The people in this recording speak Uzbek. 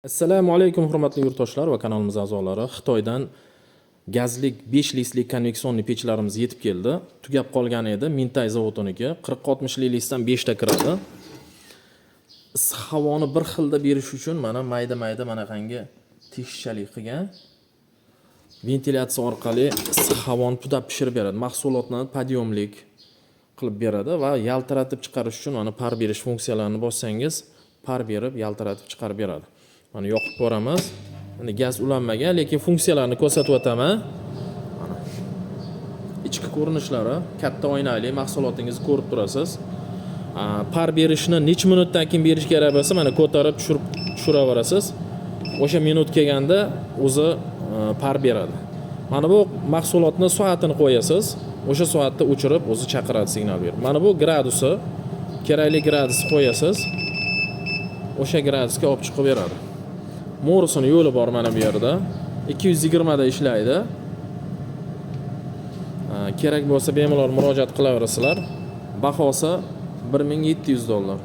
Assalomu alaykum, hurmatli yurtdoshlar va kanalimiz a'zolari. Xitoydan gazlik 5 listlik конвекционный pechlarimiz yetib keldi. Tugab qolgan edi. Mintay zavodiniki 40-60 listdan 5 ta kiradi. Issiq havoni bir xilda berish uchun mana mayda-mayda manaqangi teshikchalik qilgan. Ventilyatsiya orqali issiq havoni pudab pishirib beradi. Mahsulotni подъёмlik qilib beradi va yaltiratib chiqarish uchun mana пар berish funksiyalarini bossangiz, пар berib, yaltiratib chiqarib beradi. Mana yoqib ko'ramiz. Endi gaz ulanmagan, lekin funksiyalarni ko'rsatib o'taman. Mana. Ichki ko'rinishlari katta oynali, mahsulotingizni ko'rib turasiz. Пар berishni necha minutdan keyin berish kerak bo'lsa, mana ko'tarib tushirib tushiraverasiz. O'sha minut kelganda o'zi пар beradi. Mana bu mahsulotni soatini qo'yasiz. O'sha soatda o'chirib, o'zi chaqiradi, signal berib. Mana bu gradusi, kerakli gradusni qo'yasiz. O'sha gradusga olib chiqib beradi. Mo'risini yo'li bor mana bu yerda. 220 da ishlaydi. Kerak bo'lsa, bemalol murojaat qilaverasizlar. Bahosi 1700 dollar.